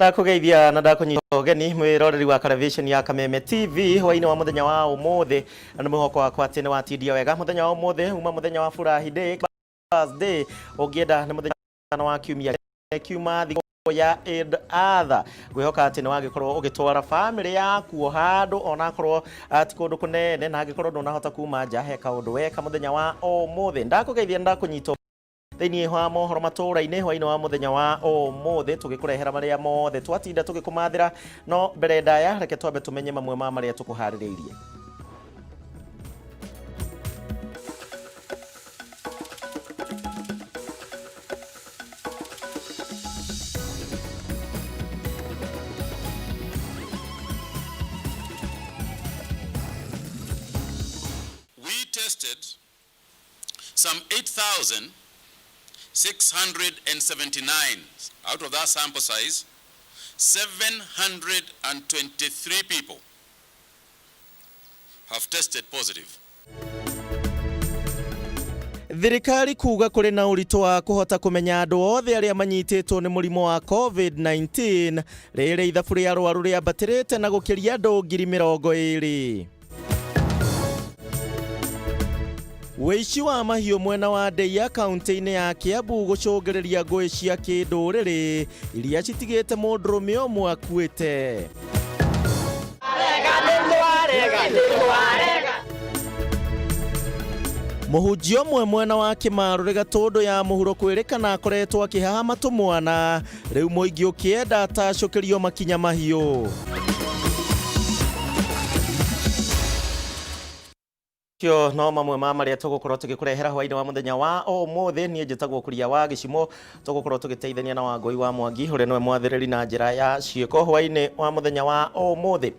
Ndakugeithia na ndakunyita ũgeni mwiroreri wa television ya Kameme TV hwaini wa muthenya wa umuthi, na mwihoko wakwa ati ni watindia wega muthenya wa umuthi. Uma muthenya wa furahi day, Thursday ungienda, ni muthenya wa kiumia, kiuma thikũ ya Eid Adha. Ngwihoka atĩ nĩ wagĩkorwo ũgĩtwara family yaku handũ, onakorwo ti kũndũ kũnene, na angĩkorwo ndũnahota kuma nja, he kaũndũ weka mũthenya wa ũmũthĩ. Ndakũgeithia, ndakũnyita thĩinĩ wa mohoro matũra-inĩ hwainĩ wa mũthenya wa ũmũthĩ, tũgĩkũrehera marĩa mothe twatinda tũgĩkũmathĩra. No mbere ndaya, reke twambe tũmenye mamwe ma marĩa tũkũharĩrĩirie. We tested some 8,679. Out of that sample size, 723 people have tested positive. Thirikari kuga kũrĩ na ũritũ wa kũhota kũmenya andũ othe arĩa manyitĩtwo nĩ mũrimũ wa COVID-19, rĩrĩ ithabu rĩa arwaru rĩambatĩrĩte na gũkĩria andũ 20,000. Wĩici wa mahiũ mwena wa Ndeia kaunti-inĩ ya Kiambu gũcũngĩrĩria ngũĩ cia kĩndũrĩrĩ iria citigĩte mũndũrũme ũmwe akuĩte. Mũhunjia ũmwe mwena wa Kĩmarũrĩ Gatũndũ ya mũhuro kwĩrĩkana akoretwo akĩhahama tũmwana, rĩu mũingĩ ũkĩenda atacũkĩrio makinya mahiũ. Cio no mamwe ma marĩa tũgũkorwo tũgĩkũrehera hwainĩ wa mũthenya wa ũmũthĩ. Niĩ njĩtagwo Kuria wa Gĩcimo. Tũgũkorwo tũgĩteithania na Wangũi wa Mwangi, ũrĩa nĩwe mwathĩrĩri na njĩra ya ciĩko hwainĩ wa mũthenya wa ũmũthĩ.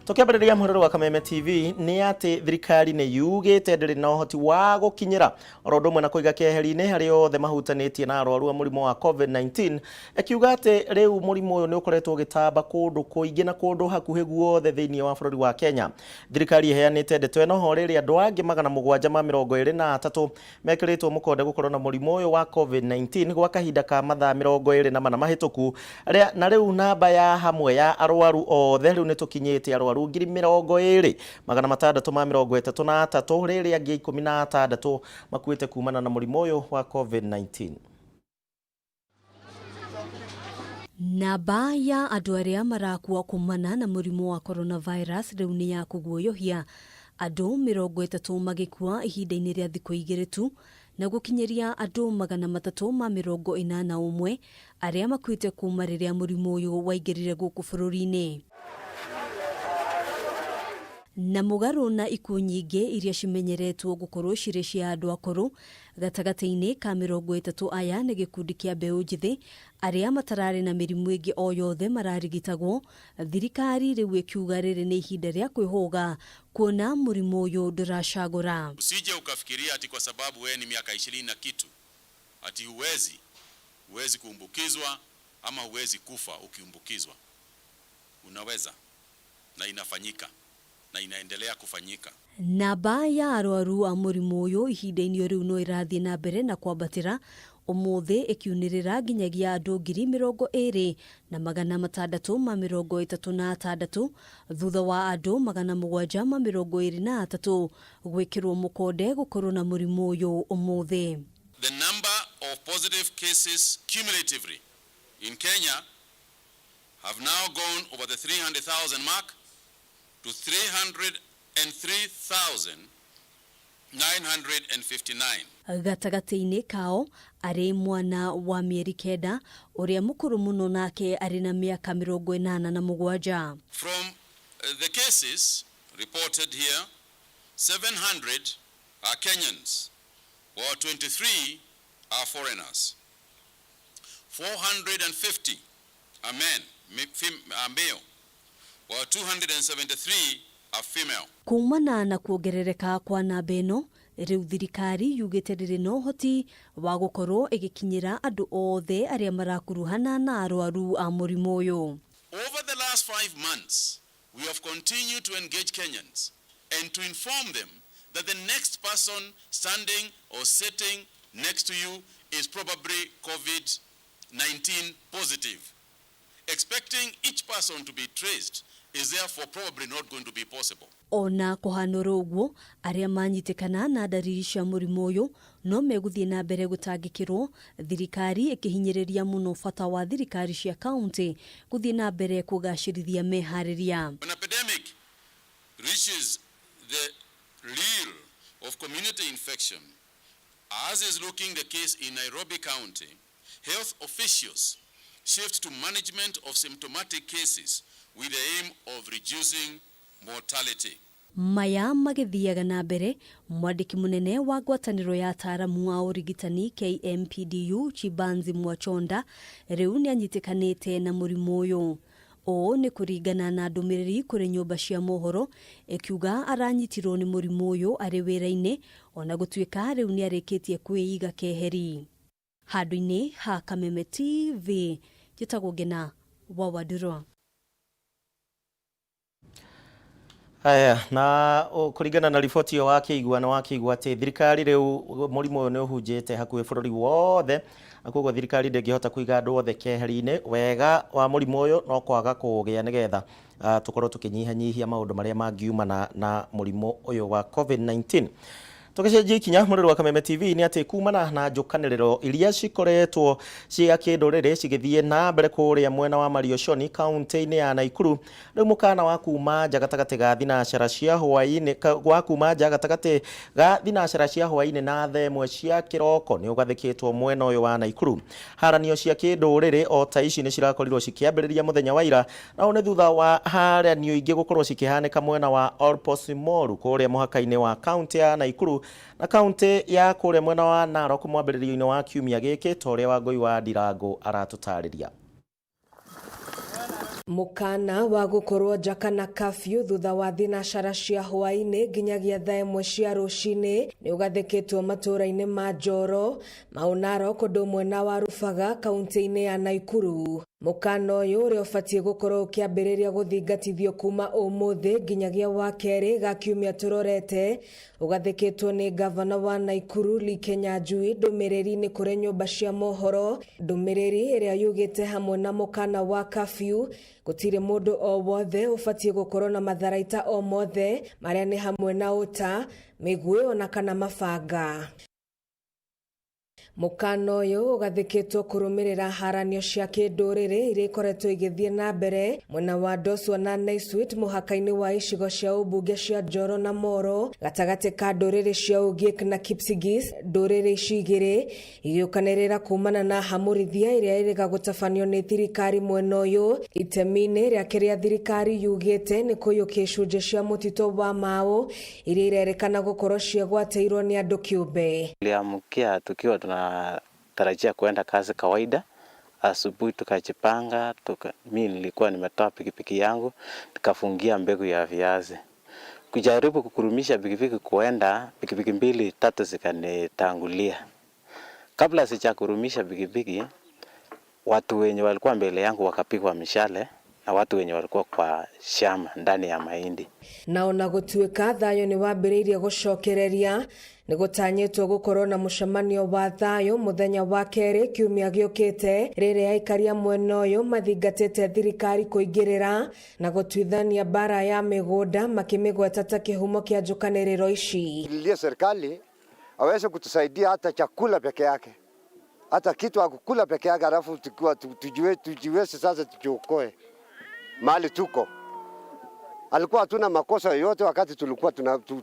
Tũkĩambĩrĩria mũhũrĩro wa Kameme TV nĩ atĩ thirikari nĩ yugĩte ndĩrĩ na ũhoti wa gũkinyĩra oro ũndũ ũmwe na kũiga keheri-inĩ arĩa othe mahutanĩtie na arwaru a mũrimũ wa COVID-19, ĩkiuga atĩ rĩu mũrimũ ũyũ nĩ ũkoretwo ũgĩtamba kũndũ kũingĩ na kũndũ hakuhĩ guothe thĩinĩ wa bũrũri wa Kenya. Thirikari ĩheanĩte ndeto ĩno ho rĩrĩ andũ angĩ 723 mekĩrĩtwo mũkonde gũkorwo na mũrimũ ũyũ wa COVID-19 gwa kahinda ka mathaa 24 mahĩtũku, na rĩu namba ya hamwe ya arwaru othe rĩu nĩ tũkinyĩte arwaru 20,633, rĩrĩ angĩ 16 makuĩte kumana na mũrimũ ũyũ wa COVID-19. Namba ya andũ arĩa marakua kumana na mũrimũ wa coronavirus rĩu nĩ ya kũguoyohia, andũ 30 magĩkua ihinda-inĩ rĩa thikũ 2 tu, na gũkinyĩria andũ 381 arĩa makuĩte kuma rĩrĩa mũrimũ ũyũ waingĩrire gũkũ bũrũri-inĩ. Na mũgarũ na ikuũ nyingĩ iria cimenyeretwo gũkorwo cirĩ cia andũ akũrũ, gatagatĩ-inĩ ka 30 aya nĩ gĩkundi kĩa mbeũ njĩthĩ arĩa matararĩ na mĩrimũ ĩngĩ o yothe mararigitagwo. Thirikari rĩu ĩkiuga rĩrĩ nĩ ihinda rĩa kwĩhũga, kuona mũrimũ ũyũ ndũracagũra. Usije ukafikiria ati kwa sababu wewe ni miaka 20 na kitu ati huwezi kuambukizwa ama huwezi kufa ukiambukizwa. Unaweza, na inafanyika na inaendelea kufanyika. Namba ya arwaru a mũrimũ ũyũ ihinda-inĩ rĩu no ĩrathiĩ na mbere na kwambatĩra, ũmũthĩ ĩkiunĩrĩra nginyagia andũ 20,636, thutha wa andũ 723 gwĩkĩrwo mũkonde gũkorwo na mũrimũ ũyũ ũmũthĩ. The number of positive cases cumulatively in Kenya have now gone over the 300,000 mark to 303,959. Gatagatĩ-inĩ kao arĩ mwana wa mĩeri 9, ũrĩa mũkũrũ mũno nake arĩ na mĩaka 87. From the cases reported here, 700 are Kenyans, while 23 are foreigners. 450 are men, are male, while 273 are female. Kumana na kuongerereka kwa namba ĩno, rĩu thirikari yugĩte ndĩrĩ na ũhoti wa gũkorwo ĩgĩkinyĩra andũ othe arĩa marakuruhana na arwaru a mũrimũ ũyũ. Over the last 5 months, we have continued to engage Kenyans and to inform them that the next person standing or sitting next to you is probably COVID-19 positive. Expecting each person to be traced is therefore probably not going to be possible. Ona kũhanũra ũguo arĩa manyitĩkana na ndariri cia mũrimũ ũyũ no megũthiĩ na mbere gũtangĩkĩrwo, thirikari ĩkĩhinyĩrĩria mũno bata wa thirikari cia kaunti gũthiĩ na mbere kũgacĩrithia meharĩria. When epidemic reaches the real of community infection, as is looking the case in Nairobi County, health officials shift to management of symptomatic cases with the aim of reducing mortality. Maya magĩthiaga na mbere, mwandĩki mũnene wa ngwatanĩro ya ataaramu a ũrigitani KMPDU Chibanzi Mwachonda rĩu nĩanyitĩkanĩte na mũrimũ ũyũ. Ũũ nĩ kũringana na ndũmĩrĩri kũrĩ nyũmba cia mohoro ĩkiuga aranyitirwo nĩ mũrimũ ũyũ arĩ wĩra-inĩ ona gũtuĩka rĩu nĩarĩkĩtie kwĩiga keheri. Handũ-inĩ ha Kameme TV, njĩtagwo Ngena wa Wandurwa. Haya, na kũringana na riboti ĩyo wakĩigua na wakĩigua atĩ thirikari rĩu mũrimũ ũyũ nĩ ũhunjĩte hakuhĩ bũrũri wothe, na koguo thirikari ndĩngĩhota kũiga andũ othe keheri-inĩ. Wega wa mũrimũ ũyũ no kwaga kũũgĩa nĩgetha tũkorwo tũkĩnyihanyihia maũndũ marĩa mangiumana na mũrimũ ũyũ wa COVID-19. Tũgĩcenjia ikinya mũrĩrĩ wa Kameme TV nĩ atĩ kumana na njũkanĩrĩro iria cikoretwo cia kĩndũrĩrĩ cigĩthiĩ na mbere kũrĩa mwena wa Marioshoni kaunti-inĩ ya Naikuru, rĩu mũkana wa kuma nja gatagatĩ ga thinacara cia hwaĩ-inĩ wa kuma nja gatagatĩ ga thinacara cia hwaĩ-inĩ na thaa ĩmwe cia kĩroko nĩ ũgathĩkĩtwo mwena ũyũ wa Naikuru. Haranio cia kĩndũrĩrĩ o ta ici nĩ cirakorirwo cikĩambĩrĩria mũthenya wa ira, na ũũ nĩ thutha wa haranio ingĩ gũkorwo cikĩhanĩka mwena wa Olposimoru kũrĩa mũhaka-inĩ wa kaunti ya Naikuru na kaunti ya kũrĩa mwena wa Narok mwambĩrĩrio-inĩ wa kiumia gĩkĩ, ta ũrĩa Wangũi wa Ndirango aratũtarĩria. Mũkana wa gũkorwo nja kana kafyu thutha wa thinacara cia hwaĩ-inĩ nginyagia thaa ĩmwe cia rũcinĩ nĩ ũgathĩkĩtwo matũũra-inĩ ma Njoro, Mau Narok ũndũ ũmwe na wa Rubaga kaunti-inĩ ya Naikuru. Mũkana ũyũ ũrĩa ũbatiĩ gũkorwo ũkĩambĩrĩria gũthingatithio kuma ũmũthĩ nginyagia wa kerĩ ga kiumia tũrorete ũgathĩkĩtwo nĩ ngavana wa Naikuru Lee Kinyanjui ndũmĩrĩri-inĩ kũrĩ nyũmba cia mohoro, ndũmĩrĩri ĩrĩa yugĩte hamwe na mũkana wa kafyu gũtirĩ mũndũ o wothe ũbatiĩ gũkorwo na matharaita o mothe marĩa nĩ hamwe na ũta, mĩguĩ ona kana mabanga. Mũkana ũyũ ũgathĩkĩtwo kũrũmĩrĩra haranio cia kĩndũrĩrĩ iria ikoretwo igĩthiĩ na mbere mwena wa Ndoswa na Naiswit mũhaka-inĩ wa icigo cia ũmbunge cia Njoro na Moro gatagatĩ ka ndũrĩrĩ cia Ogiek na Kipsigis. Ndũrĩrĩ ici igĩrĩ igĩũkanĩrĩra kumana na hamũrithia ĩrĩa ĩrĩga gũtabanio nĩ thirikari mwena ũyũ itemi-inĩ rĩa kĩrĩa thirikari yugĩte nĩ kũiyũkia icunjĩ cia mũtitũ wa Mau iria irerĩkana gũkorwo ciagwatĩirwo nĩ andũ kĩũmbe. Tuliamkia tukiwa tunatarajia kuenda kazi kawaida. Asubuhi tukajipanga, mimi nilikuwa nimetoa pikipiki yangu nikafungia mbegu ya viazi. Kujaribu kukurumisha pikipiki kuenda, pikipiki mbili tatu zikanitangulia. Kabla sijakurumisha pikipiki, watu wenye walikuwa mbele yangu wakapigwa mishale na watu wenye walikuwa kwa shamba ndani ya mahindi. Na ona gũtuĩka thayũ nĩ wambĩrĩirie gũcokereria, nĩ gũtanyĩtwo gũkorwo na mũcemanio wa thayũ mũthenya wa kerĩ kiumia gĩũkĩte rĩrĩa aikaria mwena ũyũ mathingatĩte thirikari kũingĩrĩra na gũtuithania mbara ya mĩgũnda makĩmĩgweta ta kĩhumo kĩa njũkanĩrĩro ici. Lilia serikali aweze kutusaidia hata chakula peke yake, hata kitu akukula peke yake, alafu tujiweze sasa tujiokoe mahali tuko. Alikuwa hatuna makosa yoyote wakati tulikuwa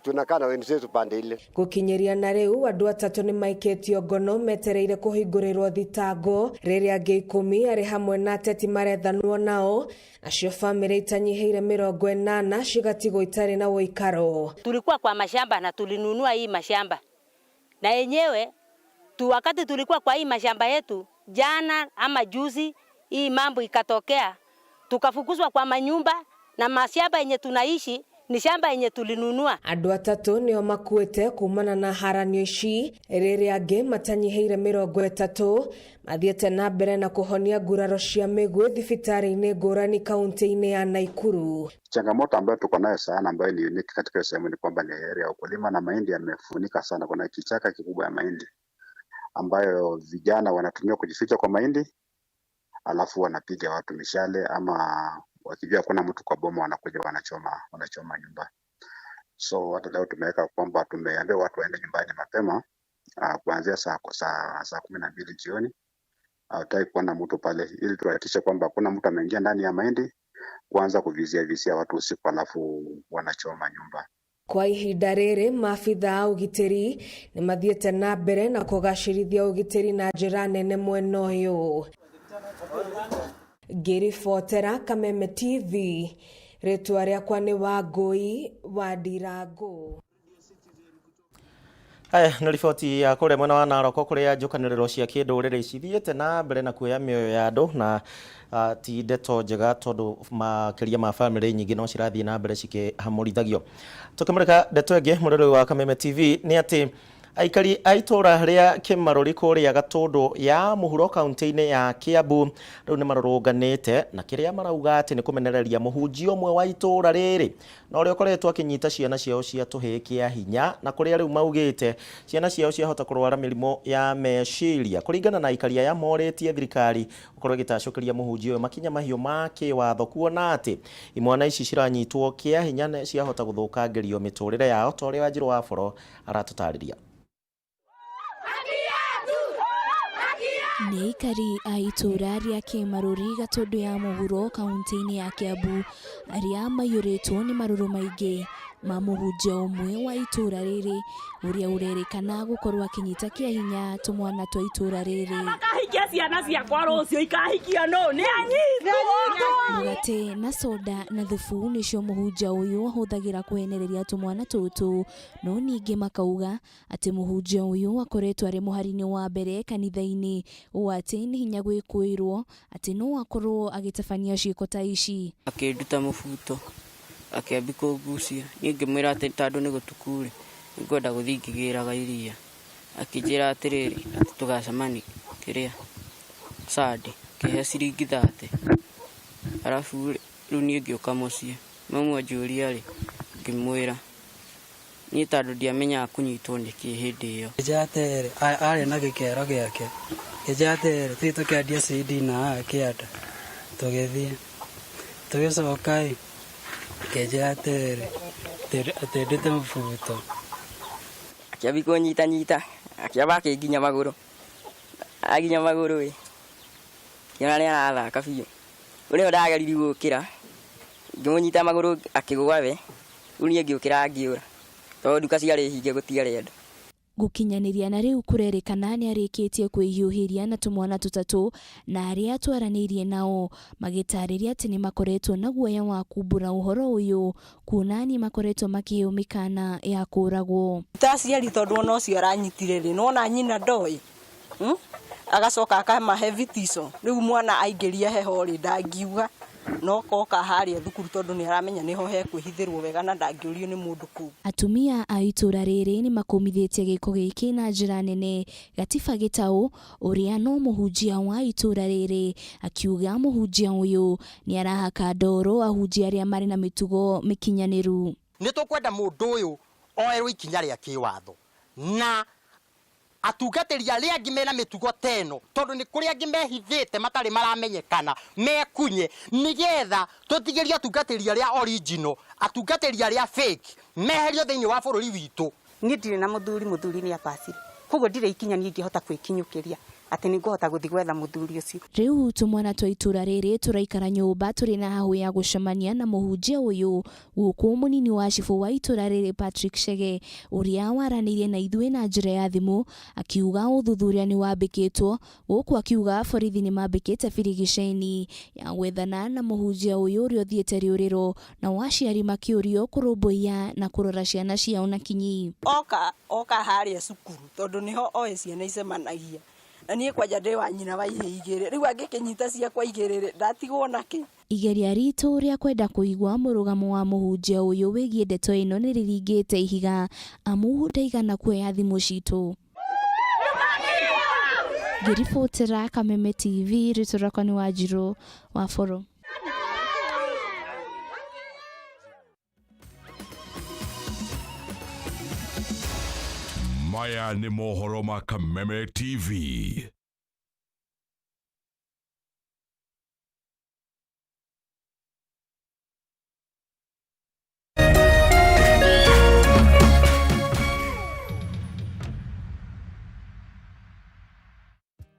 tunakaa na wenzetu pande ile. Gũkinyĩria na rĩu andũ atatũ nĩ maikĩtio ngono metereire kũhingũrĩrwo thitango rĩrĩa angĩ 10 arĩ hamwe na ateti marethanwo nao, nacio bamĩrĩ itanyihĩire 80 cigatigwo itarĩ na ũikaro. Tulikuwa kwa mashamba na tulinunua hii mashamba na yenyewe tu, wakati tulikuwa kwa hii mashamba yetu jana ama juzi, hii mambo ikatokea, tukafukuzwa kwa manyumba na mashamba yenye tunaishi ni shamba yenye tulinunua. Andũ atatũ nĩo makuĩte kumana na haranio ici rĩrĩa angĩ matanyihĩire 30 mathiĩte na mbere na kũhonia nguraro cia mĩguĩ thibitarĩ-inĩ ngũrani kaunti-inĩ ya Naikuru. Changamoto ambayo tuko nayo sana ambayo ni unique katika sehemu ni kwamba ni area ya ukulima na mahindi yamefunika sana. Kuna kichaka kikubwa ya mahindi ambayo vijana wanatumia kujificha kwa mahindi alafu wanapiga watu mishale, ama wakijua kuna mtu kwa boma wanakuja wanachoma nyumba. So hata leo tumeweka kwamba tumeambia watu waende nyumbani mapema kuanzia saa 12 jioni. Hatutaki kuona mtu pale, ili tuhakikishe kwamba hakuna mtu ameingia ndani ya mahindi kuanza kuvizia watu usiku alafu wanachoma nyumba. Kwa ihinda rĩrĩ maabitha a ũgitĩri nĩ mathiĩte na mbere na kũgacĩrithia ũgitĩri na njĩra nene mwena ũyũ. Ngĩribotera Kameme TV, rĩtwa rĩakwa nĩ Wangũi wa Ndirango. Haya nĩ riboti ya kũrĩa mwena wa Narok kũrĩa njũkanĩrĩro cia kĩndũrĩrĩ cithiĩte na mbere na kuoya mĩoyo ya andũ na ti ndeto njega tondũ makĩria ma bamĩrĩ nyingĩ no cirathiĩ na mbere cikĩhamũrithagio. Tũkĩmũrĩka ndeto ĩngĩ mũrĩrĩ wa Kameme TV nĩ atĩ aikari a itũra rĩa Kĩmarũri kũrĩa Gatũndũ ya mũhuro kaunti-inĩ ya Kiambu rĩu nĩ marũrũnganĩte na kĩrĩa marauga atĩ nĩ kũmenereria mũhunjia ũmwe wa itũra rĩrĩ na ũrĩa ũkoretwo akĩnyita ciana ciao cia tũhĩĩ kĩa hinya na kũrĩa rĩu maugĩte ciana ciao ciahota kũrwara mĩrimũ ya meciria. Kũringana na aikari aya morĩtie thirikari gũkorwo ĩgĩtacũkĩria mũhunjia ũyũ makinya mahiũ ma kĩwatho kuona atĩ imwana ici ciranyitwo kĩa hinya na ciahota gũthũkangĩrio mĩtũrĩre yao ta ũrĩa Wanjirũ wa Boro aratũtarĩria. Nĩ aikari a itũra rĩa Kĩmarũri Gatũndũ ya mũhuro kaunti-inĩ ya Kiambu arĩa maiyũrĩtwo nĩ marũrũ maingĩ ma mũhunjia ũmwe wa itũra rĩrĩ ũrĩa ũrerĩkana gũkorwo akĩnyita kĩa hinya tũmwana twa itũra rĩrĩ. Makahikia ciana ciakwa rũciũ ikahikio nũ nĩ anyitwo. Mũgate na soda na thubu nĩcio mũhunjia ũyũ ahũthagĩra kũhenereria tũmwana tũtũ, no ningĩ makauga atĩ mũhunjia ũyũ akoretwo arĩ mũhari-inĩ wa mbere kanitha-inĩ ũũ atĩ nĩ hinya gwĩkũĩrwo atĩ no akorwo agĩtabania ciĩko ta ici. Akĩnduta mũbuto akĩambia kũngucia, niĩ ngĩmwĩra atĩ tondũ nĩ gũtuku-rĩ, nĩngwenda gũthiĩ ngĩgĩraga iria. Akĩnjĩra atĩrĩrĩ, atĩ tũgacemania kĩrĩa Sunday, akĩhe ciringi 30. Arabu rĩu niĩ ngĩũka mũciĩ, mamu anjũria-rĩ, ngĩmwĩra niĩ tondũ ndiamenyaga kũnyitwo nĩkĩ hĩndĩ ĩyo. Ngĩnjĩra atĩrĩrĩ, arĩ na gĩkero gĩake, ngĩnjĩra atĩrĩrĩ, tũthiĩ tũkendie CD na haha kĩanda, tũgĩthiĩ tũgĩcoka-ĩ, ngĩnjĩra atĩrĩrĩ, atĩ ndute mũbuto. Akĩambia kũnyitanyita, akĩamba akĩnginya magũrũ, anginya magũrũ-ĩ, ngĩona nĩ arathaka biũ. Rĩu nĩho ndageririe gũkĩra, ngĩmũnyita magũrũ akĩgũa we, rĩu niĩ ngĩũkĩra ngĩũra, tondũ nduka ciarĩ hinge gũtiarĩ andũ. Gũkinyanĩria na rĩu kũrerĩkana nĩ arĩkĩtie kwĩhiũhĩria na tũmwana tũtatũ na arĩa twaranĩirie nao magĩtarĩria atĩ nĩ makoretwo na guoya wa kumbũra ũhoro ũyũ kuona nĩ makoretwo makĩheo mĩkana ya kũragwo. Ta aciari tondũ ona ũcio aranyitire rĩ, nĩwona nyina ndoĩ, agacoka akamahe vitico, rĩu mwana aingĩria heho rĩ ndangiuga no koka harĩa thukuru tondũ nĩ aramenya nĩho hekwĩhithĩrwo wega na ndangĩũrio nĩ mũndũ kũu. Atumia a itũra rĩrĩ nĩ makũmithĩtie gĩko gĩkĩ na njĩra nene. Gatiba Gĩtaũ ũrĩa no mũhunjia wa itũra rĩrĩ akiuga mũhunjia ũyũ nĩ arahaka ndoro ahunjia arĩa marĩ na mĩtugo mĩkinyanĩru. Nĩ tũkwenda mũndũ ũyũ oerwo ikinya rĩa kĩwatho na atungatĩri arĩa angĩ mena mĩtugo ta ĩno tondũ nĩ kũrĩ angĩ mehithĩte matarĩ maramenyekana mekunye nĩgetha tũtigĩrie atungatĩri arĩa original, atungatĩri arĩa fake meherio thĩinĩ wa bũrũri witũ. Niĩ ndirĩ na mũthuri, mũthuri nĩ abacire, koguo ndirĩ ikinya niĩ ingĩhota kwĩkinyũkĩria atĩ nĩngũhota gũthiĩ gwetha mũthuri ũcio. Rĩu tũmwana twa itũra rĩrĩ tũraikara nyũmba tũrĩ na hahũ ya gũcemania na mũhunjia ũyũ gũkũ mũnini wa cibũ wa itũra rĩrĩ Patrick Chege ũrĩa waranĩirie na ithuĩ na njĩra ya thimũ akiuga ũthuthuria nĩ wambĩkĩtwo gũkũ akiuga borithi nĩ mambĩkĩte birigiceni ya gwethana na mũhunjia ũyũ ũrĩa ũthiĩte rĩũrĩro na aciari makĩũrio kũrũmbũiya na kũrora ciana ciao na kinyi. Oka harĩa cukuru tondũ nĩho oĩ ciana icemanagia. Na niĩ kwanja ndĩ wa nyina wa ihĩĩ igĩrĩ, rĩu angĩkĩnyita ciakwa igĩrĩ rĩ, ndatigwo nakĩ? Igeria ritũ rĩa kwenda kũigua mũrũgamo wa mũhunjia ũyũ wĩgiĩ ndeto ĩno nĩ rĩringĩte ihiga amu ndaigana kuoya thimũ citũ. Ngĩribotera Kameme TV, rĩtwa rĩakwa nĩ Wanjirũ wa Boro. Maya nĩ mohoro ma Kameme TV.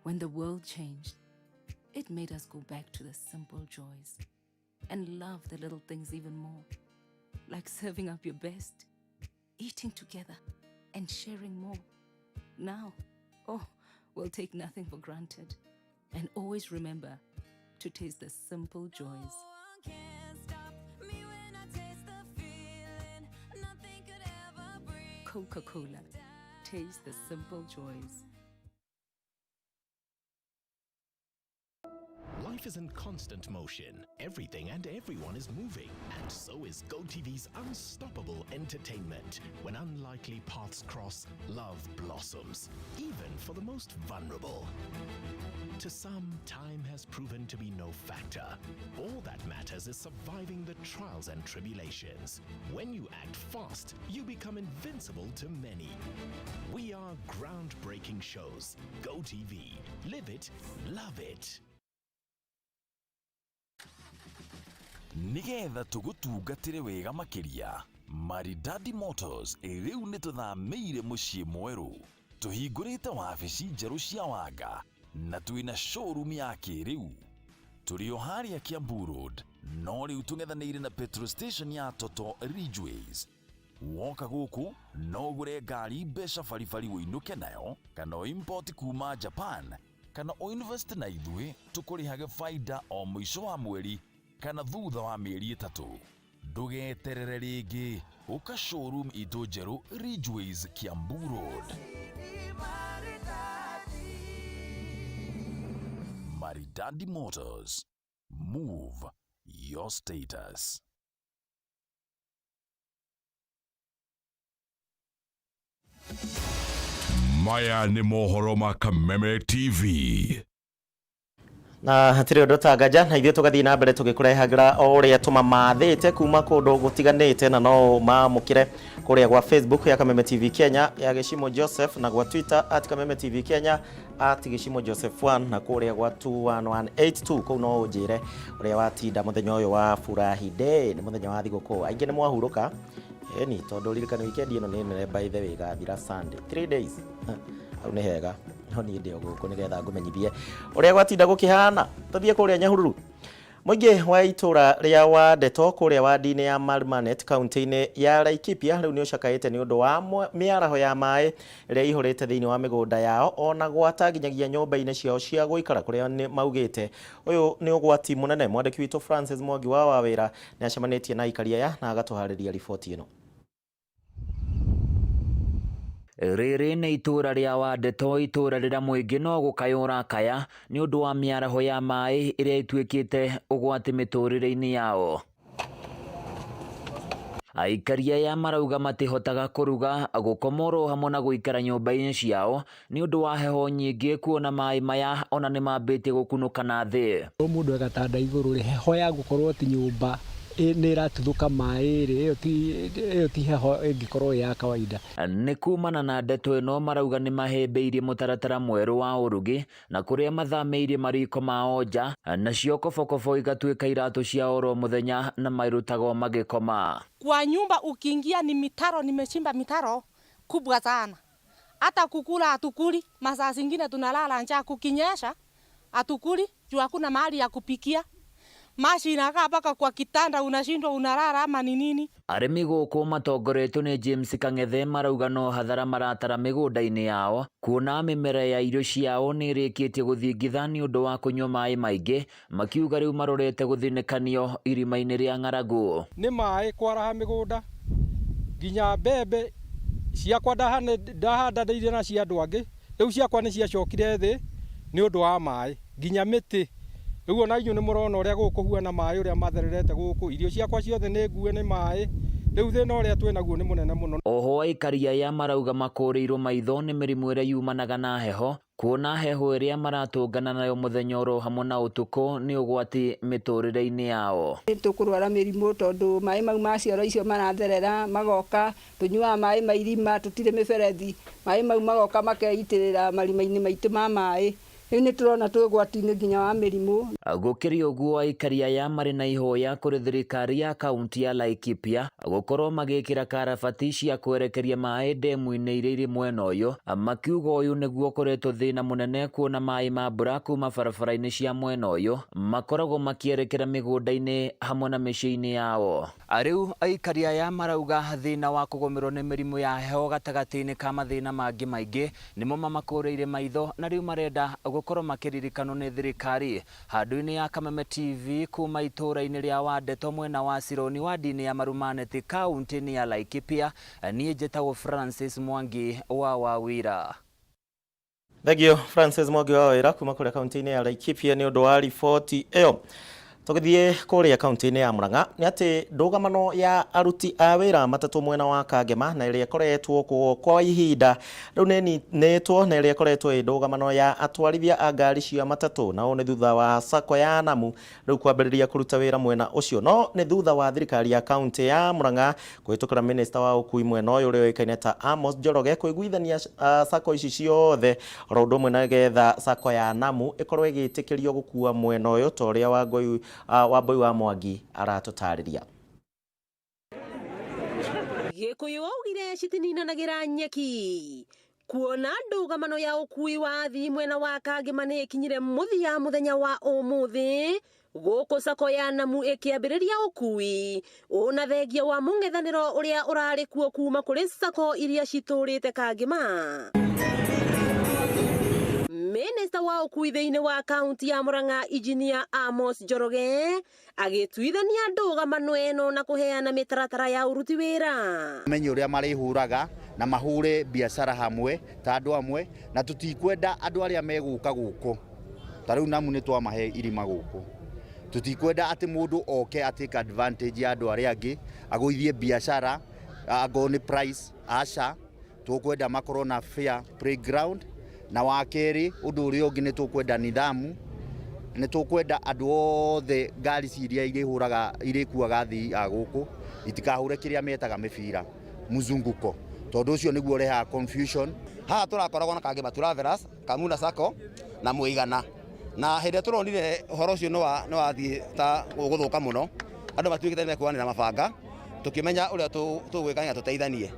When the world changed, it made us go back to the simple joys and love the little things even more, like serving up your best, eating together, and sharing more. Now, oh, we'll take nothing for granted. And always remember to taste the simple joys. Coca Cola. Taste the simple joys. Life is in constant motion. Everything and everyone is moving. And so is GoTV's unstoppable entertainment. When unlikely paths cross, love blossoms, even for the most vulnerable. To some, time has proven to be no factor. All that matters is surviving the trials and tribulations. When you act fast, you become invincible to many. We are groundbreaking shows. GoTV. Live it, love it. Nigetha tũgũtungatĩre wega makĩria, Maridadi Motors rĩu nĩ tũthamĩire mũciĩ mwerũ. Tũhingũrĩte wabici njerũ cia Wanga na twĩna showroom ya kĩrĩu. Tũrĩ o harĩa Kiambu Road, no rĩu tũng'ethanĩire na petrol station ya Total Ridgeways. Woka gũkũ no ũgũre ngari mbeca baribari ũinũke nayo, kana ũimport kuma Japan, kana ũinvest na ithuĩ tũkũrĩhage baida o mũico wa mweri kana thutha wa mĩeri 3. Ndũgeterere rĩngĩ, ũka showroom itũ njerũ Ridgeways, Kiambu Road. Maridadi Motors. Move your status. Maya nĩ mohoro ma Kameme TV. Na hatirĩ ũndũ tanganja na ithuĩ tũgathiĩ na mbere tũgĩkũrehagĩra o ũrĩa tũmamathĩte kuma kũndũ gũtiganĩte, na no mamũkĩre kũrĩa gwa Facebook ya Kameme TV Kenya ya Gĩcimo Joseph, na gwa Twitter at Kameme TV Kenya at Gĩcimo Joseph 1, na kũrĩa gwa 21182 kũu no ũnjĩre ũrĩa watinda mũthenya ũyũ wa Furahi Day. Nĩ mũthenya wa thigũkũ, aingĩ nĩ mwahurũka ĩni, tondũ ririkana weekend ĩno nĩ nene by the way, ĩgathira Sunday 3 days hau nĩ hega, no niĩ ndĩ o gũkũ nĩgetha ngũmenyithie ũrĩa gwatinda gũkĩhana. Tũthiĩ kũrĩa Nyahururu. Mũingĩ wa itũra rĩa Wandeto kũrĩa wadi-inĩ ya Marmanet kaunti-inĩ ya Laikipia rĩu nĩ ũcakaĩte nĩ ũndũ wa mĩaraho ya maĩ ĩrĩa ĩihũrĩte thĩinĩ wa mĩgũnda yao ona gwata nginyagia nyũmba-inĩ ciao cia gũikara, kũrĩa nĩ maugĩte ũyũ nĩ ũgwati mũnene. Mwandĩki witũ Francis Mwangi wa Wawĩra nĩ acemanĩtie na aikari aya na agatũharĩria riboti ĩno. Rĩrĩ nĩ itũra rĩa Wandeto, itũra rĩrĩa mũingĩ no gũkaya ũrakaya nĩ ũndũ wa mĩaraho ya maĩ ĩrĩa ĩtuĩkĩte ũgwati mĩtũrĩre-inĩ yao. Aikari aya marauga matihotaga kũruga, gũkoma oro hamwe na gũikara nyũmba-inĩ ciao nĩ ũndũ wa heho nyingĩ, kuona maĩ maya ona nĩ mambĩtie gũkunũka na thĩ. Mũndũ egatanda igũrũ rĩ, heho ya gũkorwo ti nyũmba nĩ ĩratuthũka maĩ rĩ, ĩyo ti heho ĩngĩkorwo ĩ ya kawaida. Nĩ kumana na ndeto ĩno marauga nĩ mahĩmbĩirie mũtaratara mwerũ wa ũrugi na kũrĩa mathamĩirie mariko mao nja, nacio kobokobo igatuĩka iratũ cia oro mũthenya na mairutagwo magĩkoma. Kwa nyumba ukiingia ni mitaro, nimechimba mitaro kubwa sana. Hata kukula hatukuli, masaa zingine tunalala njaa, kukinyesha hatukuli juu hakuna mahali ya kupikia. Maji inakaa mpaka kwa kitanda, unashindwa unalala ama ni nini. Arĩmi gũkũ matongoretio nĩ James Kang'ethe marauga no hathara maratara mĩgũnda-inĩ yao, kuona mĩmera ya irio ciao nĩ ĩrĩkĩtie gũthingitha nĩ ũndũ wa kũnyua maĩ maingĩ, makiuga rĩu marorete gũthinĩkanio irima-inĩ rĩa ng'aragu. Nĩ maĩ kwaraha mĩgũnda nginya mbembe ciakwa ndahandanĩirie na cia andũ angĩ, rĩu ciakwa nĩ ciacokire thĩ nĩ ũndũ wa maĩ, nginya mĩtĩ. Rĩu ona inyuĩ nĩ mũrona ũrĩa gũkũ kũhuana maĩ, ũrĩa mathererete gũkũ, irio ciakwa ciothe nĩ ngue nĩ maĩ. Rĩu thĩna ũrĩa twĩ naguo nĩ mũnene mũno. Oho aikari aya marauga makũrĩirwo maitho nĩ mĩrimũ ĩrĩa yumanaga na heho, kuona heho ĩrĩa maratũngana nayo mũthenya oro hamwe na ũtukũ nĩ ũgwati mĩtũrĩre-inĩ yao. Tũkũrwara mĩrimũ tondũ maĩ mau ma cioro icio maratherera magoka, tũnyuaga maĩ ma irima, tũtirĩ mĩberethi, maĩ mau magoka makeitĩrĩra marima-inĩ maitũ ma maĩ. Rĩu nĩ tũrona twĩ ũgwati-inĩ nginya wa mĩrimũ. Gũkĩrĩ ũguo, aikari aya marĩ na ihoya kũrĩ thirikari ya kaunti ya Laikipia gũkorwo magĩkĩra karabati cia kwerekeria maĩ ndemu-inĩ iria irĩ mwena ũyũ, makiuga ũyũ nĩguo ũkoretwo thĩna mũnene kuona maĩ ma mbura kuma barabara-inĩ cia mwena ũyũ makoragwo makĩerekera mĩgũnda-inĩ hamwe na mĩciĩ-inĩ yao. Rĩu aikari aya marauga thĩna wa kũgũmĩrwo nĩ mĩrimũ ya heho gatagatĩ-inĩ ka mathĩna mangĩ maingĩ nĩmo mamakũrĩire maitho na rĩu marenda gũkorwo makĩririkanwo nĩ thirikari. Handũ-inĩ ya Kameme TV kuma itũũra-inĩ rĩa Wandeto mwena wa Sironi wadi-inĩ ya Marumaneti kaunti-inĩ ya Laikipia, niĩ njĩtagwo Francis Mwangi wa Wawira. Thank you Francis Mwangi wa Wawira kuma kũrĩa kaunti-inĩ ya Laikipia nĩ ũndũ wa riboti ĩyo. Tũgĩthiĩ kũrĩa kaunti-inĩ ya Murang'a nĩ atĩ ndũgamano ya aruti a wĩra matatũ mwena wa Kangema na ĩrĩa ĩkoretwo kuo kwa ihinda rĩu nĩ nĩtwo na ĩrĩa ĩkoretwo ĩ ndũgamano ya atwarithia a ngari cia matatũ, na ũũ nĩ thutha wa sacco ya Namu rĩu kwambĩrĩria kũruta wĩra mwena ũcio, no nĩ thutha wa thirikari ya kaunti ya Murang'a kũhĩtũkĩra minista wa ũkui mwena ũyũ ũrĩa ũĩkaine ta Amos Njoroge kũiguithania sacco ici ciothe oro ũndũ ũmwe na getha sacco ya Namu ĩkorwo ĩgĩtĩkĩrio gũkua mwena ũyũ ta ũrĩa Wangũi Wambui wa Mwangi aratũtarĩria. Gĩkũyũ augire citininanagĩra nyeki kuona ndũgamano ya ũkui wa athii mwena wa Kangema nĩ ĩkinyire mũthia mũthenya wa ũmũthĩ gũkũ sacco ya Namu ĩkĩambĩrĩria ũkui ũna thengia wa mũng'ethanĩro ũrĩa ũrarĩ kuo kuma kũrĩ sacco iria citũrĩte Kangema. Minista wa ũkui thĩinĩ wa kaunti ya Murang'a Engineer Amos Njoroge agĩtuithania ndũgamano ĩno na kũheana mĩtaratara ya ũruti wĩra. Menye ũrĩa marĩhũraga na mahũre biacara hamwe ta andũ amwe, na tũtikwenda andũ arĩa megũka gũkũ ta rĩu Namu nĩ twamahe irima gũkũ, tũtikwenda atĩ mũndũ oke atake advantage ya andũ arĩa angĩ agũithie biacara angorwo nĩ price, aca, tũkwenda makorwo na fair playground. Na wa kerĩ ũndũ ũrĩa ũngĩ nĩ tũkwenda nidhamu, nĩ tũkwenda andũ othe ngari iria irĩhũraga irĩkuaga athii a gũkũ itikahũre kĩrĩa metaga mĩbira mzunguko, tondũ ũcio nĩguo ũrehaga confusion. Haha tũrakoragwo na Kangema Travelers, Kamuna Sacco na Mũigana, na hĩndĩ ĩrĩa tũronire ũhoro ũcio nĩ wathiĩ ta ũgũthũka mũno, andũ matuĩkĩte nĩ mekuoyanĩra mabanga, tũkĩmenya ũrĩa tũgwĩka nĩgetha tũteithanie.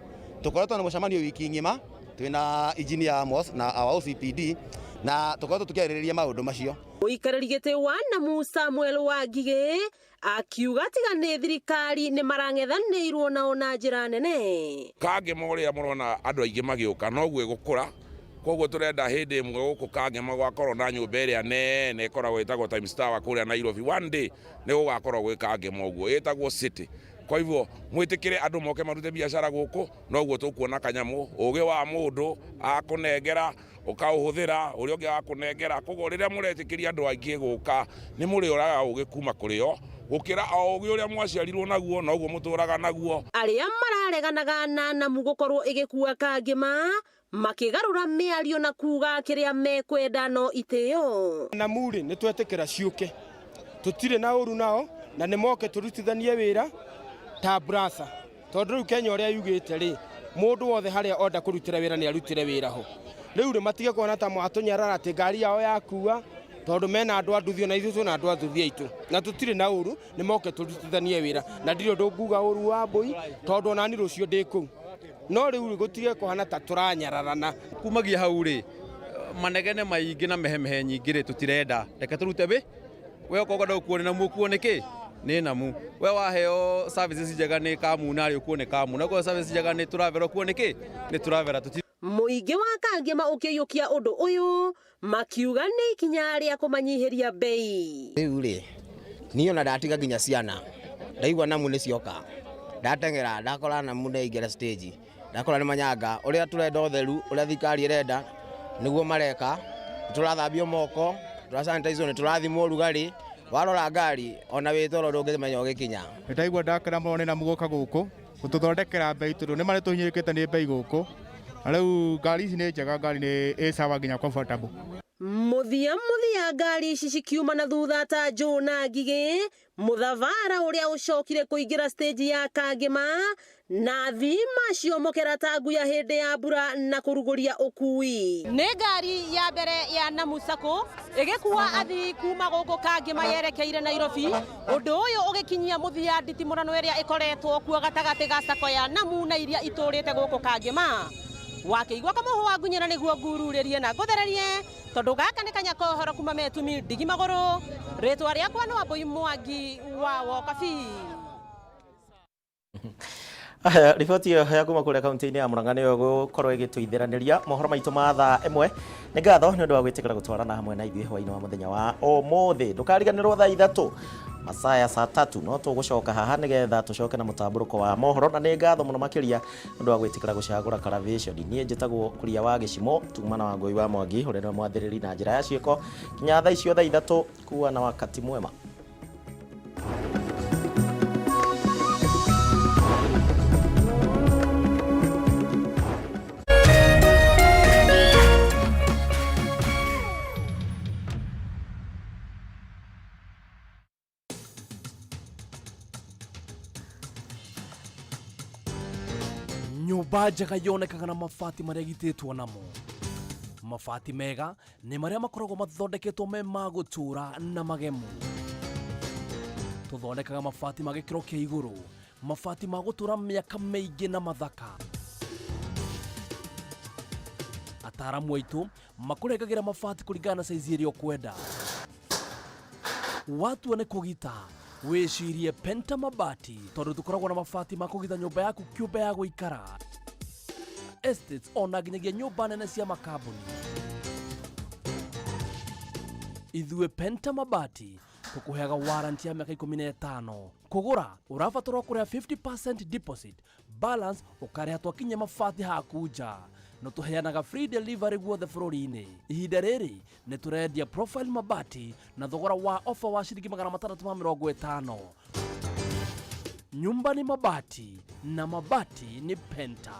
Tũkoretwo na mũcemanio wiki ng'ima twĩna Engineer Amos na our OCPD, na tũkoretwo tũkĩarĩrĩria maũndũ macio. Mũikarĩri gĩtĩ wa Namu Samuel Wangigĩ akiuga tiga nĩ thirikari nĩ marang'ethanĩirwo nao na njĩra nene. Kangema ũrĩa mũrona andũ aingĩ magĩũka noguo ĩgũkũra, koguo tũrenda hĩndĩ ĩmwe gũkũ Kangema gwakorwo na nyũmba ĩrĩa nene ĩkoragwo ĩtagwo Times Tower kũrĩa Nairobi, one day nĩ gũgakorwo gwĩ Kangema ũguo ĩtagwo city. Kwa hivyo mwĩtĩkĩre andũ moke marute biacara gũkũ, noguo tũkuona kanyamũ ũgĩ wa mũndũ akũnengera ũkaũhũthĩra ũrĩa ũngĩ akũnengera. Koguo rĩrĩa mũretĩkĩria andũ aingĩ gũka nĩ mũrĩoraga ũgĩ kuma kũrĩ o gũkĩra o ũgĩ ũrĩa mwaciarirwo naguo noguo mũtũraga naguo. Arĩa marareganaga na Namu gũkorwo ĩgĩkua Kangema makĩgarũra mĩario na kuga kĩrĩa mekwenda no itĩo. Namu rĩ nĩ twetĩkĩra ciũke, tũtirĩ na ũru nao na nĩ moke tũrutithanie wĩra ta brasa, tondũ rĩu Kenya ũrĩa yugĩte rĩ mũndũ wothe harĩa onda kũrutĩra wĩra nĩ arutĩre wĩra ho. Rĩu rĩ matige kuona ta mwatũnyarara atĩ ngari yao yakua, tondũ mena andũ a nduthi ona ithuĩ twĩna andũ a nduthi aitũ na tũtirĩ na ũru, nĩ moke tũrutithanie wĩra na ndirĩ ũndũ nguga ũru wa mbũi tondũ onani rũciũ ndĩ kũu, no rĩu rĩ gũtige kũhana ta tũranyararana. Kumagia hau rĩ manegene maingĩ na mehemehe nyingĩ rĩ tũtirenda, reke tũrute wĩ we okorwo ũkwenda gũkuo nĩ Namu ũkuo nĩ kĩ nĩ Namu, we waheo services njega nĩ Kamuna rĩ ũkuo nĩ Kamuna, ũkuo services njega nĩ Traveller ũkuo nĩ kĩ nĩ Traveller. Mũingĩ wa Kangema ũkĩiyũkia ũndũ ũyũ makiuga nĩ ikinya rĩa kũmanyihĩria bei. Rĩu rĩ niĩ ona ndatiga nginya ciana ndaigua Namu nĩ cioka, ndateng'era ndakora Namu ndaingĩra stage ndakora nĩ manyanga, ũrĩa tũrenda ũtheru ũrĩa thirikari ĩrenda nĩguo mareka, tũrathambio moko, tũrasanitize, nĩ tũrathimwo ũrugarĩ, warora ngari ona wĩ toro ndũngĩmenya ũgĩkinya. Nĩ ndaigua ndakena mũno nĩ Namu gũka gũkũ gũtũthondekera bei tondũ nĩ marĩ tũhinyĩrĩkĩte nĩ bei gũkũ, na rĩu ngari ici nĩ njega, ngari nĩ ĩ sawa nginya comfortable. Mũthia mũthia ngari ici cikiuma na thutha ta njũ na ngigĩ, mũthabara ũrĩa ũcokire kũingĩra stage ya Kangema na thima ciomokera ta nguya hĩndĩ ya mbura na kũrugũria ũkui. Nĩ ngari ya mbere ya Namu Sacco ĩgĩkua athii kuma gũkũ Kangema yerekeire Nairobi, ũndũ ũyũ ũgĩkinyia mũthia nditimũrano ĩrĩa ĩkoretwo kuo gatagatĩ ga sacco ya Namu na iria itũrĩte gũkũ Kangema. Wakĩigua kamũhũ wa ngunyĩra nĩguo ngururĩrie na ngũthererie, tondũ gaka nĩ kanya kohoro kuma metumi ndigi magũrũ. Rĩtwa rĩakwa nĩ Wambui Mwangi wa Wokabi. Aya, riboti ĩyo ya kuma kũrĩa kaunti-inĩ ya Murang'a nĩyo ĩgũkorwo ĩgĩtũithĩranĩria mohoro maitũ ma thaa ĩmwe. Nĩ ngatho nĩ ũndũ wa gwĩtĩkĩra gũtwarana hamwe na ithuĩ hwaĩ-inĩ wa mũthenya wa ũmũthĩ. Ndũkariganĩrwo thaa 3 masaa ya saa 3 no tũgũcoka haha nĩgetha tũcoke na mũtambũrũko wa mohoro, na nĩ ngatho mũno makĩria nĩ ũndũ wa gwĩtĩkĩra gũcagũra Karavation. Niĩ njĩtagwo Kuria wa Gĩcimo, tuma na Wangũi wa Mwangi ũrĩa nĩwe mwathĩrĩri na njĩra ya ciĩko. Kinya thaa icio thaa 3, kuwa na wakati mwema. Nyũmba njega yonekaga na mabati marĩa ĩgitĩtwo namo. Mabati mega nĩ marĩa makoragwo mathondeketwo me ma gũtũũra na magemu. Tũthondekaga mabati ma gĩkĩro kĩa igũrũ, mabati ma gũtũũra mĩaka mĩingĩ na mathaka. Ataaramu aitũ makũrengagĩra mabati kũringana na saizi ĩrĩa ũkwenda. Watua nĩ kũgita, wĩcirie Penta Mabati, tondũ tũkoragwo na mabati ma kũgita nyũmba yaku kĩũmbe ya gũikara, estates ona nginyagia nyũmba nene cia makambuni. Ithuĩ Penta Mabati tũkũheaga warranty ya mĩaka 15. Kũgũra ũrabatarwo kũrĩha 50% deposit, balance ũkarĩha twakinyia mabati haku nja. No tũheanaga free delivery guothe bũrũri-inĩ. Ihinda rĩrĩ nĩ tũrendia profile mabati na thogora wa ofa wa ciringi 650. Nyumba ni mabati na mabati ni Penta.